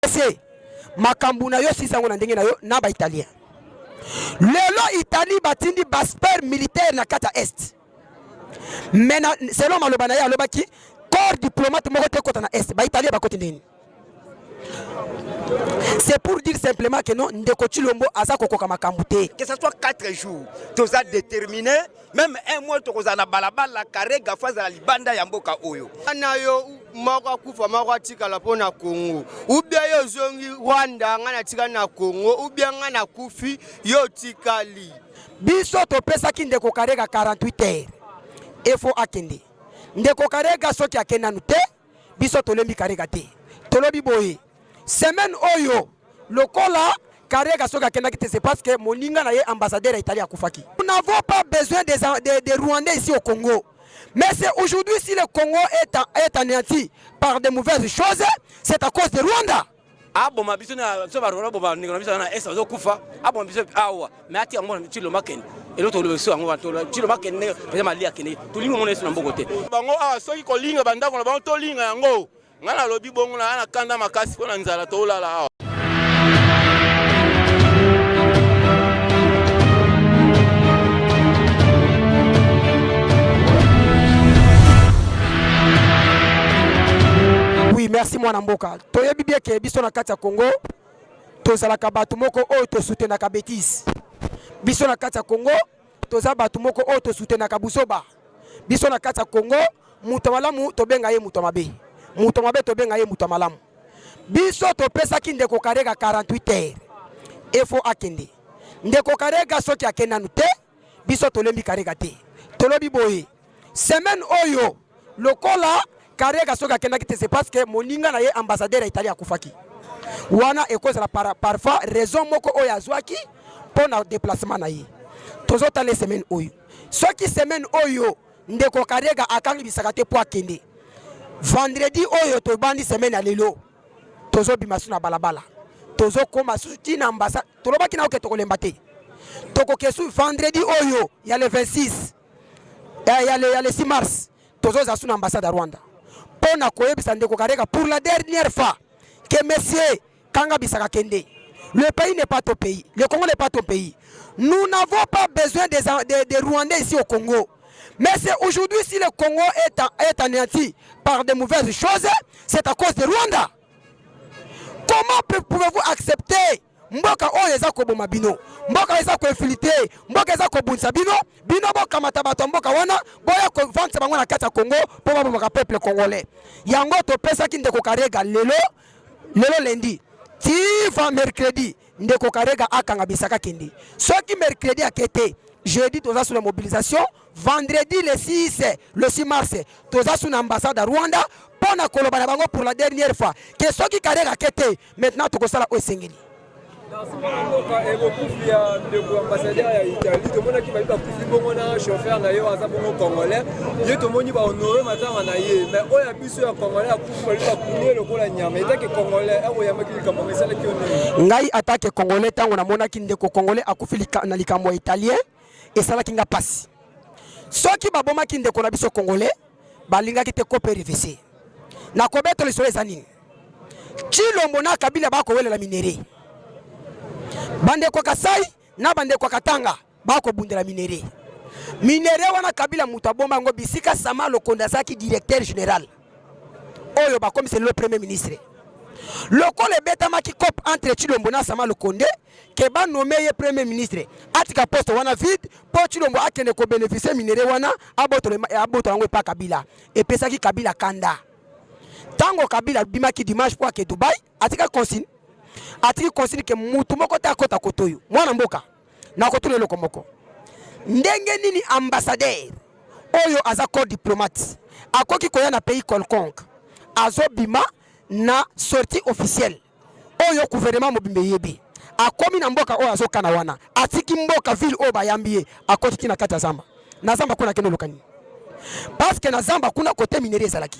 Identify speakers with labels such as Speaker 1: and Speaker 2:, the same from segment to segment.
Speaker 1: Se makambo na yo sisa yango na ndenge na yo na ba italien. Lelo Italie batindi basper militaire na kati ya est. Mais na, selon maloba na ye alobaki corps diplomate moko te kota na est. Ba italien bakoti ndenge C'est pour dire simplement que non, Ndeko Tshilombo aza kokoka makambo te.
Speaker 2: Que ce soit 4 jours, toza déterminé, même un mois tokozala na balabala Karega faut azala libanda ya mboka oyo.
Speaker 3: Na yo moko akufa moko atikala mpo na Congo, ou bien yo ozongi Rwanda, ngai natikali na Congo, ou bien ngai nakufi yo otikali.
Speaker 1: Biso topesaki Ndeko Karega 48 heures, il faut akende. Ndeko Karega soki akende nanu te, biso tolembi Karega te. Tolobi boye, semaine oyo lokola Karega soki akendaki te, c'est parce que moninga na ye ambassadeur ya Italie akufaki. Nous n'avons pas besoin des Rwandais ici au Congo. Mais c'est aujourd'hui si le Congo est anéanti par de mauvaises choses, c'est à cause de Rwanda.
Speaker 4: Aboma biso na biso ba Rwanda, boma ndeko na biso na Est bazokufa, aboma biso awa, mais atika yango Tshilombo akende. Eloko toloba biso yango wana, toloba Tshilombo akende, président Mali akende. Tolingi komona Yesu na mboko te.
Speaker 5: Bango awa soki kolinga ba ndako na bango tolinga yango. Nga nalobi bongo na na kanda makasi mpo na nzala tolala awa.
Speaker 1: Oui, merci mwana mboka. Toyebi bien ke biso na kati ya Congo tozalaka bato moko oyo tosoutenaka bêtise. Biso na kati ya Congo toza bato moko oyo tosoutenaka buzoba. Biso na kati ya Congo moto malamu tobenga ye moto mabe, moto mabe tobenga ye moto malamu. Biso topesaki ndeko Karega 48 heures, il faut akende. Ndeko Karega soki akende nanu te, biso tolembi Karega te. Tolobi boye, semaine oyo lokola Karega soki akendaki te, c'est parce que moninga na ye ambassadeur ya Italie akufaki. Wana ekozala parfois raison moko oyo azwaki mpo na déplacement na ye. Tozotala semaine oyo, soki semaine oyo ndeko Karega akangi bisaka te po akende, vendredi oyo tobandi semaine ya lelo tozobima su na balabala, tozokoma su ti na ambassade. Tolobaki na oke tokolemba te, tokoke su vendredi oyo ya le 26 ya le 6 mars tozoza su na ambassade ya Rwanda mpo na koyebisa ndeko Karega pour la dernière fois que monsieur kanga bisaka kende. Le pays n'est pas ton pays, le Congo n'est pas ton pays. Nous n'avons pas besoin des Rwandais ici au Congo. Mais c'est aujourd'hui si le Congo est anéanti par de mauvaises choses, c'est à cause de Rwanda. Comment pouvez-vous accepter mboka oyo eza koboma bino, mboka eza koinfiltrer, mboka eza kobundisa bino, bino bokamata bato ya mboka wana boya kovandisa bango na kati ya Congo mpo babomaka peuple congolais. Yango topesaki ndeko Karega lelo, lelo lundi ti va mercredi ndeko Karega akanga bisaka kende. Soki mercredi akete, jeudi toza sous la mobilisation, vendredi le 6 mars toza sous l'ambassade ya Rwanda mpo na koloba na bango pour la dernière fois que soki Karega akete, maintenant tokosala oyo esengeli.
Speaker 6: Mboka ekokufi ya ndeko ambassadeur ya Italie, tomonaki babi bakufi bongo na chauffeur na ye aza bongo congolais, ye tomoni bahonore matanga na ye, mais oyo ya biso ya congolais akufi babi bakuni ye lokola nyama. Etake congolais akoyambaki likambo esalaki yo nini?
Speaker 1: Ngai atake congolais, ntango namonaki ndeko congolais akufi na likambo ya italien esalaki nga pasi. Soki babomaki ndeko na biso congolais balingaki te kope revese. Na kobeta lisolo eza nini? Tshilombo na Kabila bakowelela minere, bandeko Kasai na bandeko Katanga bakobundela minere. Minere wana Kabila moto abomba yango bisika Sama Lokonde azalaki directeur général oyo bakomisa lelo premier ministre. Lokola ebetamaki cop entre Tshilombo na Sama Lokonde ke ba nommé ye premier ministre, atika poste wana vide po Tshilombo akende ko bénéficier minere wana, abotola yango epa Kabila. Epesaki Kabila kanda. Tango Kabila abimaki dimanche po ake Dubai, atika consigne. Atiki consigne ke mutu moko te akota kotoyo. Mwana mboka, nakotuna eloko moko. Ndenge nini ambassadeur oyo aza corps diplomate akoki koya na pays quelconque, azobima na sortie officielle oyo gouvernement mobimba eyebi, akomi na mboka oyo azokana wana, atiki mboka ville oyo bayambi ye, akoti ti na kati ya zamba. Na zamba kuna akende oluka nini? Parce que na zamba kuna kote minerie ezalaki.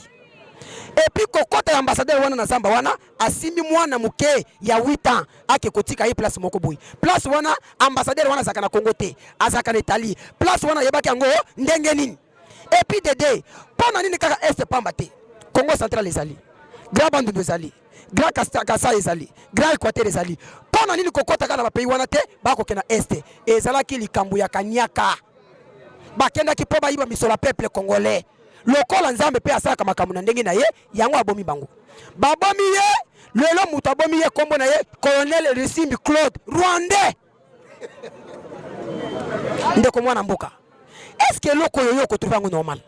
Speaker 1: Et puis kokota ya ambassadeur wana na zamba wana, asimbi mwana moke ya 8 ans ake kotika ye place moko boye. Place wana ambassadeur wana azalaka na Congo te, azalaka na Italie. Place wana ayebaki yango ndenge nini? Et puis Dede, mpo na nini kaka Est pamba te? Congo central ezali, Grand Bandundu ezali, Grand Kasai ezali, Grand Equateur ezali. Mpo na nini kokota kaka na bapays wana te, bakokende na Est? Ezalaki likambo ya kaniaka, bakendaki mpo bayiba misolo ya peuple congolais. Lokola Nzambe mpe asalaka makambo na ndenge na ye, yango abomi bango, babomi ye. Lelo moto abomi ye, nkombo na ye Colonel Risimbi Claude, Rwandais. Ndeko mwana mboka, est ce que eloko oyo yo okotrouve yango normal?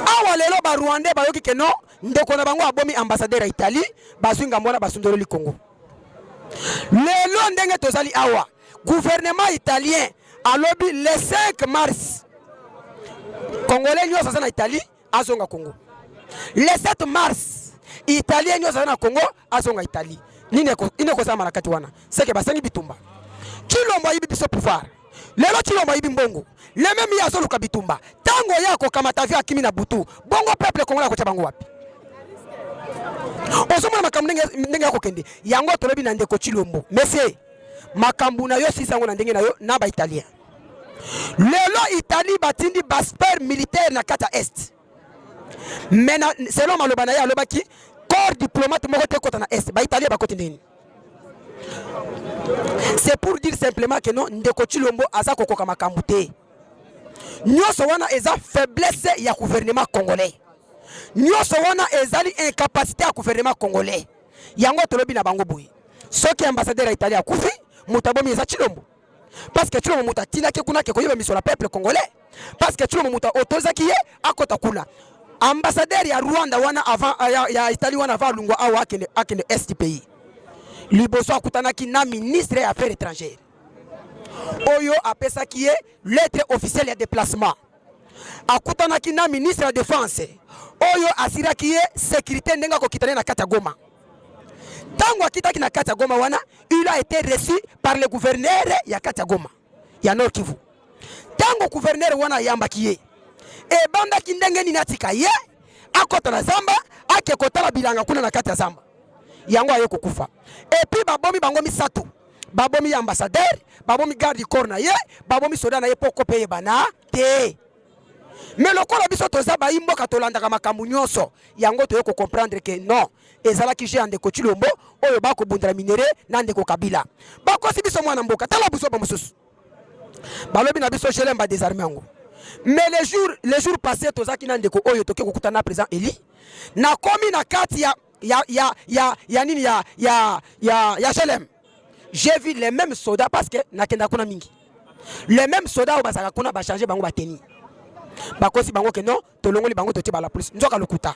Speaker 1: Awa lelo ba Rwandais bayoki ke non, ndeko na bango abomi ambassadeur ya Italie, bazwi ngambo wana, basundololi Congo. Lelo ndenge tozali awa, gouvernement italien alobi le 5 mars Congolais nyonso aza na Italie azonga Congo. Le 7 mars Italien nyonso aza na Congo azonga Italie. Nini ekosalama na kati wana? Seke basengi bitumba. Tshilombo ayibi biso pouvoir. Lelo Tshilombo ayibi mbongo. Le même ye azoluka bitumba. Ntango ye akokamata avion akimi na butu, bongo peuple congolais akotya bango wapi? Ozomona makambo ndenge ya kokende yango. Tolobi na ndeko Tshilombo, monsieur, makambo na yo sisa yango na ndenge na yo na ba Italien. Lelo Italie batindi basper militaire na kati ya Est, mais na, selon maloba na ye, alobaki corps diplomate moko te kota na Est. Ba Italien bakoti ndeni? C'est pour dire simplement que non, ndeko Tshilombo aza kokoka makambo te. Nyonso wana eza faiblesse ya gouvernement congolais, nyonso wana ezali incapacité ya gouvernement congolais. Yango tolobi na bango boye: soki ambassadeur ya Italie akufi, moto abomi eza Tshilombo, parce que Tshilombo moto atindaki kuna ke koyeba misolo ya peuple congolais, parce que Tshilombo moto autorisaki ye akota kuna. Ambassadeur ya Rwanda wana avant ya Italie wana, avant alungwa awa akende Est du pays, liboso akutanaki na ministre ya Affaires étrangères oyo apesaki ye lettre officielle ya déplacement. Akutanaki na ministre ya Défense oyo asiraki ye sécurité ndenge akokita na kati ya Goma. Ntango akitaki na kati ya Goma wana, il a été reçu par le gouverneur ya kati ya Goma, ya Nord Kivu. Ntango gouverneur wana ayambaki ye, ebandaki ndenge nini atika ye akɔta na zamba, ake kotala bilanga kuna na kati ya zamba? Yango aye kokufa. Et puis babomi bango misato: babomi ye ambassadeur, babomi garde du corps na ye, babomi soda na ye, mpo kope yebana te. Mais lokola biso toza bayi mboka, tolandaka makambo nyonso, yango toye kocomprendre ke non, ezalaki jeu ya ndeko Tshilombo oyo bakobundela minerais na ndeko Kabila. Bakosi biso, mwana mboka. Tala buzoba mosusu, balobi na biso GLM badésarme yango. Mais le jour passé, tozalaki na ndeko oyo, toke kokutana na président élu. Nakomi na kati ya nini, ya GLM, j'ai vu les mêmes soldats, parce que nakenda kuna mingi. Les mêmes soldats oyo bazalaka kuna, bachange bango bateni, bakosi bango ke non, tolongoli bango, totie bala police. Nzoka lokuta.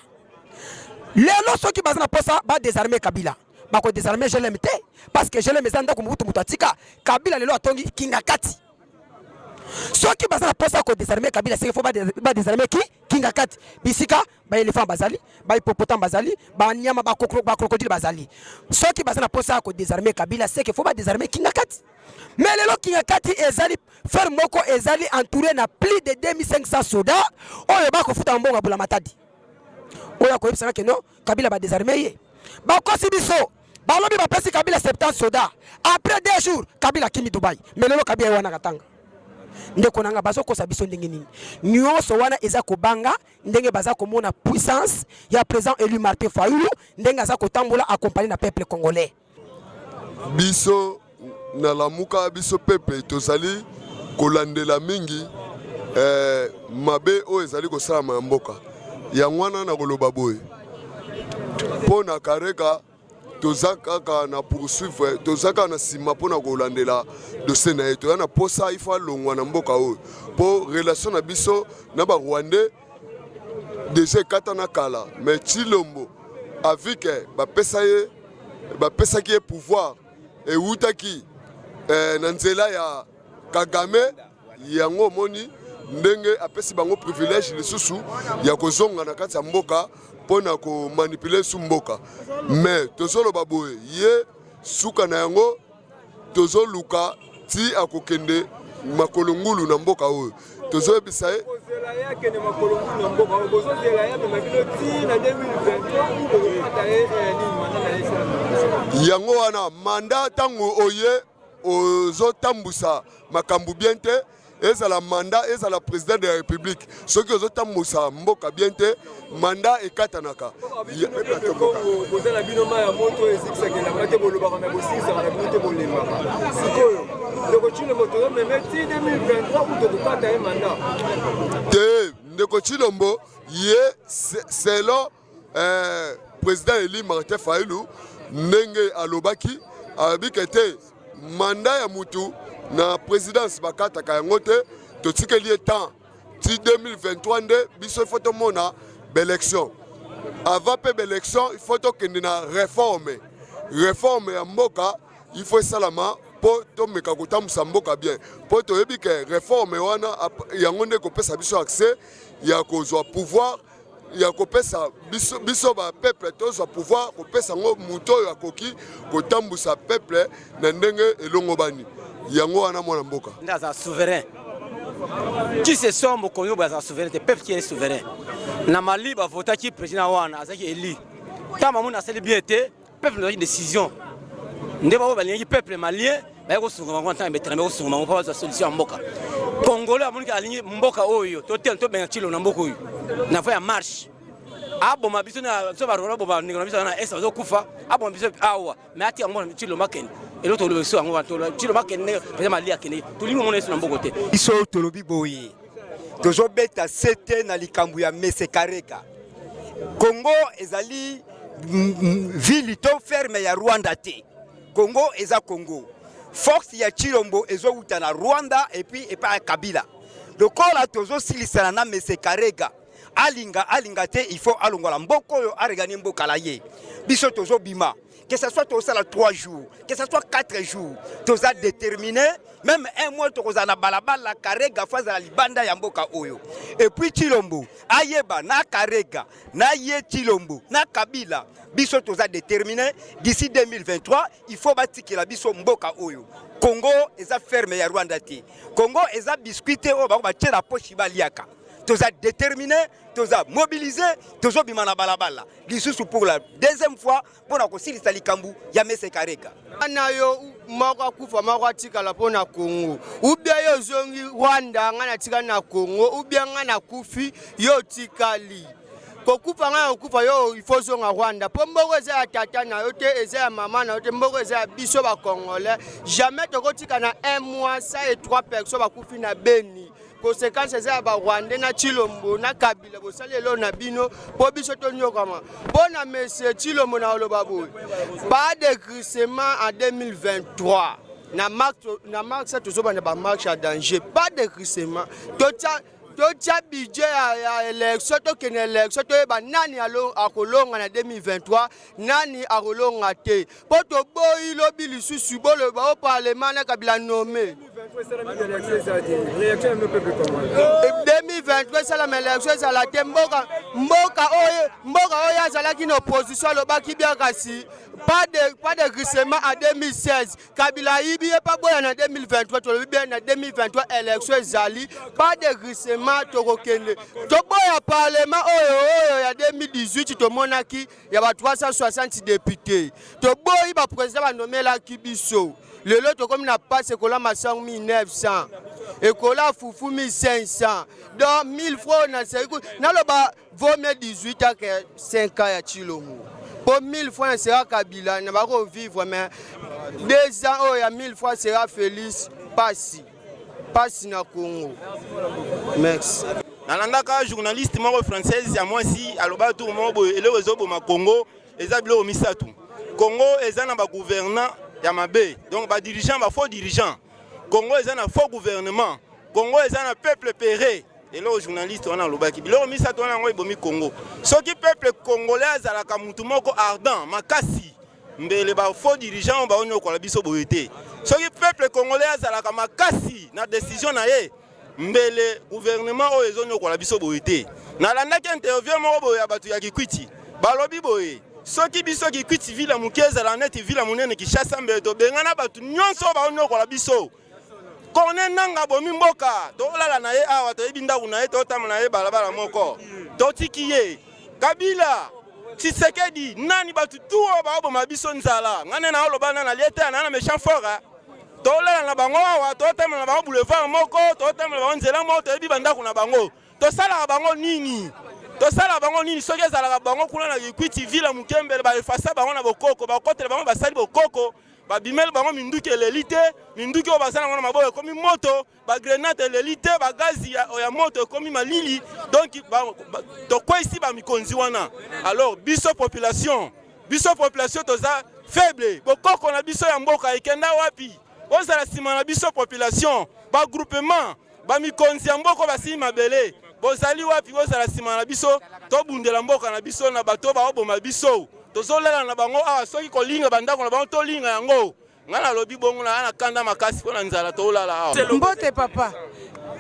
Speaker 1: Lelo soki baza na posa badésarme Kabila, bakodésarme GLM te, parce que GLM eza ndako Mobutu moto atika. Kabila lelo atongi Kinga Kati. Soki baza na posa kodésarme Kabila, seke faut badésarme ki Kinga Kati, bisika baéléphant bazali, bahippopotame bazali, banyama, bacrocodile bazali. Soki baza na posa ya kodésarme Kabila, seke faut badésarme Kinga Kati. Mais lelo Kinga Kati ezali ferme moko ezali entouré na plus de 2500 soldats oyo bakofuta mbongo ya bula matadi. Oyo akoyebisaka ke non, Kabila badésarme ye, bakosi biso. Balobi bapesi Kabila 70 soldats. Après 2 jours, Kabila akimi Dubai. Mais lelo Kabila ye wana Katanga. Ndeko na nga, bazokosa biso ndenge nini? Nyonso wana eza kobanga ndenge baza komona puissance ya président élu Martin Fayulu, ndenge aza kotambola accompagné na peuple congolais.
Speaker 7: Biso na Lamuka, biso peuple, tozali kolandela mingi mabe oyo ezali kosalama ya mboka. Yango wana na koloba boye mpo na Karega, toza kaka na poursuivre, toza kaka na nsima mpo na kolandela dossier na ye. Toza na posa ifo alongwa na mboka oyo, mpo relation na biso na Barwandais déjà ekata na kala. Mais Tshilombo avike bapesa ye, bapesaki ye pouvoir ewutaki na nzela ya Kagame. Yango omoni ndenge apesi bango privilège lisusu ya kozonga na kati ya mboka mpo na komanipuler su mboka. Mais tozoloba boye, ye suka na yango tozoluka ti akokende makolo ngulu na mboka oyo. Tozoyebisa ye.
Speaker 6: Kozela ye akende makolo ngulu na mboka oyo, bozozela ye amema bino ti na 2023, bozokata ye nini, mandat na ye esala?
Speaker 7: Yango wana mandat, ntango oye ozotambusa makambo bien te. Ezala mandat, ezala président de la République, soki ozotambusa mboka bien te, mandat ekatanaka.
Speaker 6: Boza na bino mai ya moto ezikisaka elamba te, bolobaka na bosilisaka na bino te, bolembaka. Sikoyo ndeko Tshilombo tozomeme ti 2023 ku tokokata ye mandat
Speaker 7: te. Ndeko Tshilombo ye, selon président élu Martin Fayulu ndenge alobaki, alobi ke te, mandat ya mutu na présidence bakataka yango te. Totikeli ye temps ti 2023 nde biso il faut tomona baélection. Avant mpe baélection, il faut tokende na réforme. Réforme ya mboka, il faut esalama mpo tomeka kotambusa mboka bien, mpo toyebi ke réforme wana yango nde ekopesa biso accès ya kozwa pouvoir, ya kopesa biso, biso bapeuple tozwa pouvoir, kopesa yango moto oyo akoki kotambusa peuple na ndenge elongobani. Yango wana, mwana mboka.
Speaker 4: Nde aza souverain qui se soit mokonzi oyo aza souverain te, peuple qui est souverain. Na Mali bavotaki président wana azalaki élu. Ntango bamoni asali bien te, peuple azwaki décision nde bango balingaki peuple malien baye kosunga bango. Ntango betelami kosunga bango mpo bazwa solution ya mboka. Congolais amoniki alingi mboka oyo totela, tobenga Tshilombo na mboka oyo na voie ya marche. Aboma biso na biso barwanda, aboma ndeko na biso na est bazokufa, aboma biso awa, mais atika mboka. Tshilombo akende. Eloko toloba biso yango wana, Tshilombo akende mpenza, Mali akende, tolingi omona yesu na mboka te.
Speaker 2: Biso tolobi boye, tozobeta sete na likambo ya monsieur Karega. Congo ezali ville to ferme ya Rwanda te. Congo eza Congo. Force ya Tshilombo ezowuta na Rwanda et puis epai ya Kabila. Lokola tozosilisana na monsieur Karega, alinga alinga te, il faut alongola mboka oyo, aregagner mboka la ye. Biso tozobima, que ce soit tosala 3 jours, que ce soit 4 jours, toza déterminé. Même un mois tokozala na balabala. Karega faut azala libanda ya mboka oyo. Et puis Tshilombo ayeba na Karega na ye, Tshilombo na Kabila, biso toza déterminé. D'ici 2023, il faut batikela biso mboka oyo. Congo eza ferme ya Rwanda te. Congo eza biscuit te oyo bango batie na poche baliaka. Toza déterminé, toza mobilisé, tozobima na balabala lisusu pour la deuxième fois mpona kosilisa likambo ya monsieur Karega.
Speaker 3: Na yo moko akufa, moko atikala mpo na Congo. Ou bien yo ozongi Rwanda, ngai natikali na Congo, ou bien ngai nakufi, yo otikali. Kokufa ngai kokufa, yo il faut ozonga Rwanda, mpo mboko eza ya tata na yo te, eza ya mama na yo te, mboko eza ya biso bacongolais. Jamais tokotika na un mois 103 personnes bakufi na Beni. Conséquence eza ya barwandais na Tshilombo na Kabila. Bosali eloko na bino mpo biso tonyokama. Mpo na monsieur Tshilombo na koloba boye: pas de glissement en 2023. Na marche tozobanda bamarche ya danger. Pas de glissement. Totia budget ya élection, tokende élection, toyeba nani akolonga na 2023, nani akolonga te, mpo toboyi lobi lisusu boloba o parlement na Kabila nommé. 2023 esalama élection ezala te. Mboka oyo azalaki na opposition alobaki bien, kasi pas de glissement en 2016. Kabila ayibi ye mpa boya na 2023. Tolobi bien, na 2023 élection ezali, pas de glissement. Tokokende toboya parlement oyo ya 2018 tomonaki ya ba 360 député. Toboyi baprésident banomelaki biso. Lelo tokomi na pasi, ekola masango 1900, ekola fufu 1500, donc 1000 francs na seri. Naloba vaut mieux 18 ans que 5 ans ya Tshilombo, mpo 1000 francs sera Kabila na bakovivre, mais 2 ans oyo ya 1000 francs sera Félix, pasi pasi na Congo. Merci.
Speaker 5: Nalandaka journaliste moko française ya mwasi, aloba tour moko boye: eloko ezoboma Congo eza biloko misato. Congo eza na bagouvernant ya mabe, donc badirigeant, bafaux dirigeant. Congo eza na faux gouvernement. Congo eza na peuple peureux. Eloko journaliste wana alobaki, biloko misato wana yango ebomi Congo. Soki peuple congolais azalaka mutu moko ardent makasi, mbele bafaux dirigeant oyo baonyokola biso boye te. Soki peuple congolais azalaka makasi na décision na ye, mbele gouvernement oyo ezonyokola biso boye te. Nalandaki interview moko boye ya bato ya Kikwiti, balobi boye: soki biso Kikwiti, ville moke, ezala neti ville monene Kinshasa, mbele tobengana bato nyonso oyo baonyokola biso. Corneille Nanga abomi mboka, tolala na ye awa, toyebi ndako na ye, totambola na ye balabala moko, totiki ye. Kabila, Tshisekedi, nani, bato tu oyo baoboma biso nzala. Ngai nde naoloba na nalie te, na na méchant fort. Tolala na bango awa, totambola na bango boulevard moko, totambola na bango nzela moko, toyebi bandako na bango. Tosalaka bango nini? Tosalaka bango nini? Soki ezalaka bango kuna na Kikwiti villa Mukembele, ba efasa bango na bokoko, bakotela bango basali bokoko, babimeli bango minduki eleli te, minduki oyo baza nango na maboko ekomi moto, ba grenade eleli te, ba gazi ya, ya moto ekomi malili. Donc tokweyisi ba mikonzi wana. Alors biso population, biso population toza faible, bokoko na biso ya mboka ekenda wapi? Bozala nsima na biso population, ba groupement Ba mikonzi ya mboko basili mabele, bozali wapi? Bozala nsima na biso, tobundela mboka na biso na bato baoboma biso. Tozolala na bango awa, soki kolinga bandako na bango tolinga yango. Ngai nalobi bongo na na kanda makasi mpo na nzala tolala awa.
Speaker 8: Mbote papa.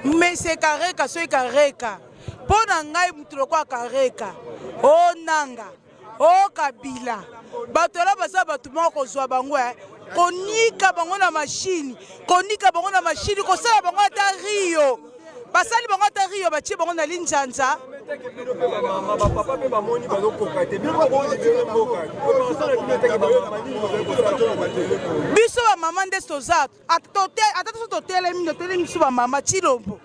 Speaker 8: Monsieur Kareka soki Kareka mpo na ngai moto lokola Kareka o nanga o Kabila bato wana baza bato moko kozwa bango eh. konika bango na mashini konika bango na mashini kosala bango ata rio basali bango ata rio batie bango na linzanza biso bamama nde toza ata toso totelemi totelemi biso bamama chilombo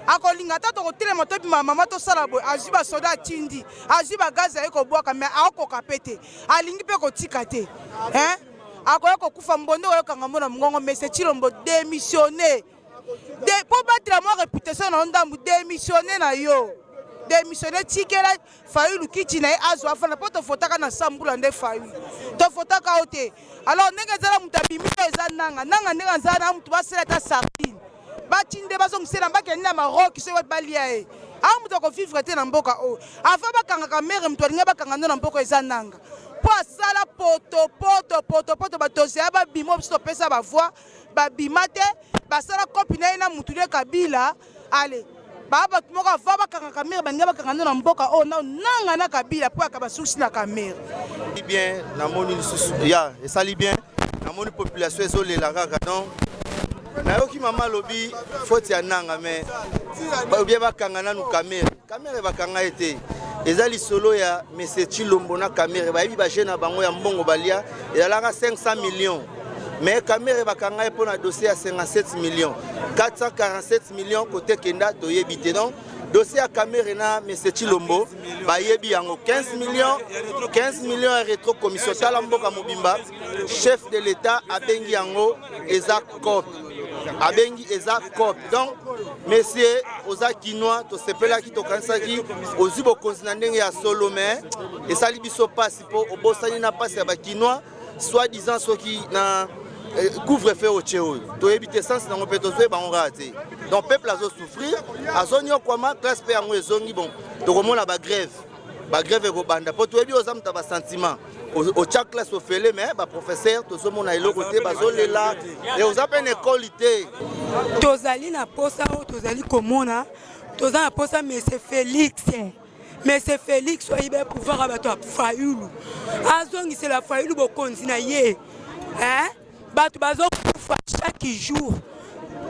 Speaker 8: akolinga ata tokotelema tobima mama tosala boye azwi basoda atindi azwi bagazi aye kobwaka me akokoka mpe te alingi mpe kotika te hein? akoya kokufa mbondo oyokanga mbo na mongongo mese chilombo démissionne de mpo batela mwa réputation na yo ndambu démissionne na yo démissionne tikela Fayulu kiti na ye azwa afanda mpo tofotaka na sambula nde Fayulu tofotaka yo te alors ndenge ezala moto abimi oyo eza nanga nanga ndenge aza na moto basala ata sardine batinde bazongisela bakende na maroc soki wapi balia ye awa moto akovivre te na mboka oyo avant bakangaka mere moto alingi bakanga ndo na mboka eza nanga mpo asala potopoto potopoto bato ya babima biso topesa bavoi babima te basala kopi na ye na mutu ne kabila ale baa bato moko ava bakanga kamere baninga bakanga nde na mboka oyo nao nanga na kabila mpo yaka basusi na kamere
Speaker 3: bien namoni lisusu ya esali bien namoni population ezolela kaka donc nayoki mama alobi faute ya nanga mais obie bakanga nanu kamere kamere bakanga ye te eza lisolo ya monsieur Tshilombo na kamere bayebi ba jeu na bango ya mbongo balia ezalaka 500 millions mais kamere bakanga ye mpo na dossier ya 57 millions 447 millions kote kenda toyebi te donc dossier ya kamere na monsieur Tshilombo bayebi yango 15 millions 15 millions ya retro commission tala mboka mobimba chef de l'état abengi yango eza cop abengi eza cop donc monsieur oza kinois tosepelaki tokanisaki ozwi bokonzi na ndenge ya solo mais esali biso mpasi mpo obosani na mpasi ya bakinois soit disant soki na eh, couvre feu otie oyo toyebi te sense nango mpe tozoyeba yango kaka te donc peuple azosouffrir azonyokwama classe mpe yango ezongi bon tokomona bagrève bagrève ekobanda mpo toyebi oza moto ya basentiment otya classe ofele mais baprofesseur tozomona eloko te bazolela e oza mpe na ekoli te
Speaker 9: tozali na posa oyo tozali komona toza na posa monsieur félix monsieur félix oyo ayiba pouvoir ya bato ya fayulu azongisela fayulu bokonzi na ye eh? bato bazokufa chaque jour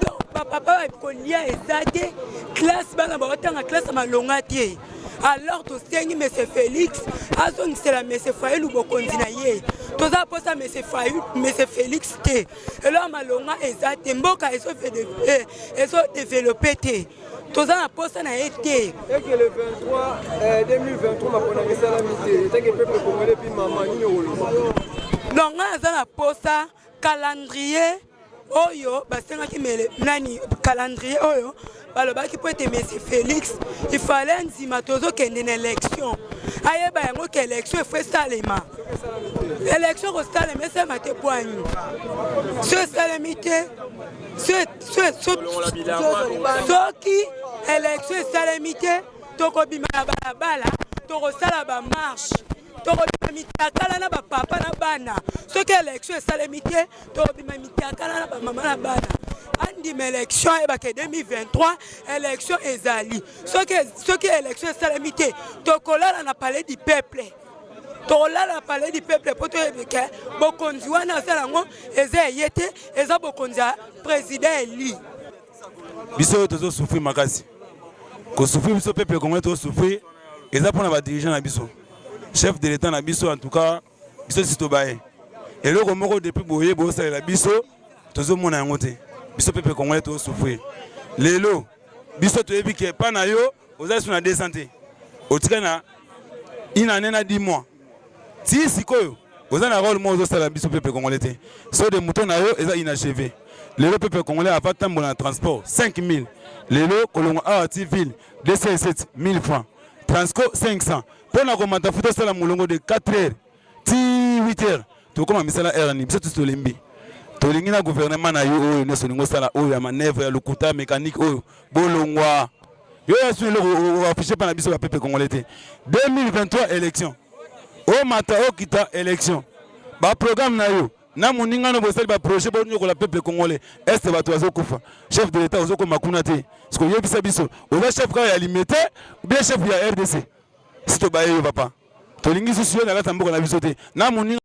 Speaker 9: donc bapapa kolia eza te classe bana baotanga classe ya malonga te alors tosengi monsieur félix azongisela monsieur fayulu bokonzi na ye toza mposa monsieur fayulu monsieur félix te eloko malonga eza te mboka ezodeveloppe eh, te toza na posa na ye te
Speaker 6: eke le 23 2023 maponami esalami te etake peuple congolais epi mama nini okoloba
Speaker 9: donc ngai naza na posa calendrier oyo basengaki mele nani calendrier oyo balobaki mpo ete monsieur félix ifale andima tozokende na élection ayeba yango ke élection efo esalema élection kosalema esalema te bwani so esalemi te soki élection esalemi te tokobima na balabala tokosala bamarche tokobima mitakala na bapapa na bana soki élection esalemi te tokobima mitakala na bamama na bana andima élection ayebaka 2023 élection ezali soki, soki élection esalemi te tokolala na palais du peuple tokolala palais du peuple mpo toyebi ke bokonzi wana asala yango eza eye te eza bokonzi ya président eli
Speaker 10: biso oyo tozosouffrir makasi kosouffrir biso peuple congolais tozosouffrir eza mpona badirigeant na biso chef de l'état na biso en tout cas biso si tobaye eloko moko depuis boye bosalela biso. Tozomona yango te. Biso peuple congolais tozo souffrir. Lelo biso toyebi ke pa na yo oza lisusu na 200 te. Otikali na une année na 10 mois. Ti sikoyo oza na role moko ozosala biso peuple congolais te. So de mouton na yo eza inachevé. Lelo peuple congolais ava tambola na transport 5000. Lelo kolongwa awa ti ville 207 1000 francs. Transco 500. Mpo na komata futa osala molongo de 4 heures ti 8 heures tokoma misala heure nini biso tusi tolembi tolingi na gouvernement na yo oyo nyonso olingi osala oyo ya manœuvre ya lokuta mécanique oyo bolongwa yo ya su eloko oaffiche mpa na biso bapepe congolais te. 2023 élection, omata okita élection, baprogramme na yo na moninga no bosali baprojet bonyokola peuple congolais. Este bato bazokufa, chef de l'État ozokoma kuna te. Siko oyebisa biso, oza chef kaka ya Limete bien chef ya RDC? Si tobaye yo papa, tolingi susu yo na kati ya mboka na biso te na moninga.